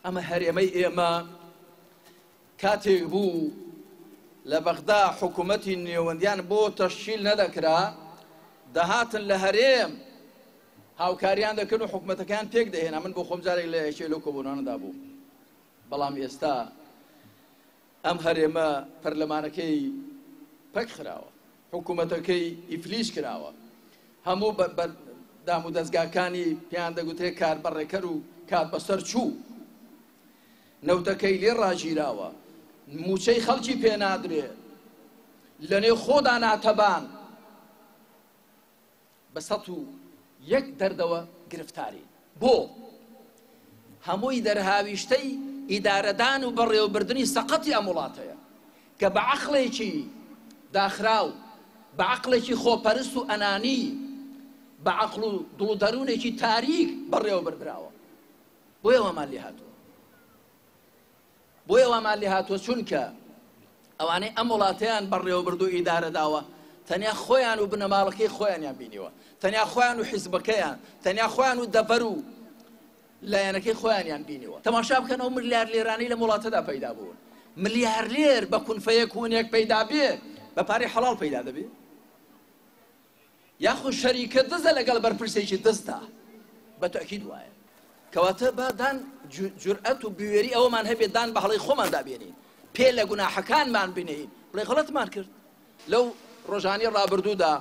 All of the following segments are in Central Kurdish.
ئەمە هەرێمەی ئێمە کاتێک بوو لە بەغدا حکوومەتی نێوەندیان بۆ تەشکیل نەدەکرا، دەهاتن لە هەرێم هاوکاریان دەکرد و حکوومەتەکەیان پێک دەهێنا. من بۆ خۆم جارێک لە یەکێ لەو کۆبوونانەدا بوو. بەڵام ئێستا ئەم هەرێمە پەرلەمانەکەی پەک خراوە، حکوومەتەکەی ئیفلیج کراوە، هەموو دام و دەزگاکانی پێیان دەگوترێت کاربەڕێکەر و کاربەسەر چوو، نەوتەکەی لێ ڕاگیراوە، مووچەی خەڵکی پێ نادرێ، لەنێو خۆدا ناتەبان، بە 101 دەردەوە گرفتارین. بۆ هەمووی دەرهاویشتەی ئیدارەدان و بەڕێوەبردنی سەقەتی ئەم وڵاتەیە کە بە عەقڵێکی داخراو، بە عەقڵێکی خۆپەرست و ئەنانی، بە عەقڵ و دڵ و دەروونێکی تاریک بەڕێوەبردراوە. بۆیە وامان لێ هاتووە، بۆیە وامان لێ هاتووە، چونکە ئەوانەی ئەم وڵاتەیان بەڕێوەبرد و ئیدارە داوە تەنیا خۆیان و بنەماڵەکەی خۆیانیان بینیوە، تەنیا خۆیان و حیزبەکەیان، تەنیا خۆیان و دەڤەر و لایەنەکەی خۆیانیان بینیوە. تەماشا بکەن ئەو ملیار لێرانەی لەم وڵاتەدا پەیدا بوون، ملیار لێر بە کونفەیەک هونێک پەیدا بێ بە پارەی حەڵاڵ پەیدا دەبێ؟ یاخود شەریکە دزە لەگەڵ بەرپرسێکی دزدا؟ بە تەئکید وایە. کەواتە با دان جورئەت و بوێری ئەوەمان هەبێت دان بە هەڵەی خۆماندا بێنین، پێ لە گوناحەکانمان بنێین، بڵێ غەڵەتمان کرد. لەو ڕۆژانی ڕابردوودا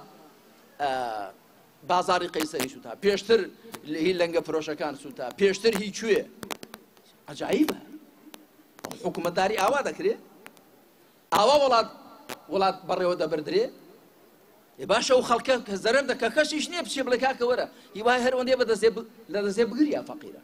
بازاڕی قەیسەری سووتا، پێشتر هی لەنگە فرۆشەکان سووتا، پێشتر هی کوێ. عەجایبە حکوومەتداری ئاوا دەکرێ؟ ئاوا وڵات وڵات بەڕێوە دەبردرێ؟ ئێ باشە ئەو خەڵکە کە زەرەر دەکا کەسیش نییە بچێ بڵێ کاکە وەرە هیوای هەر ئەوەندەیە بە دەستێ لە دەستێ بگریا فەقیرە.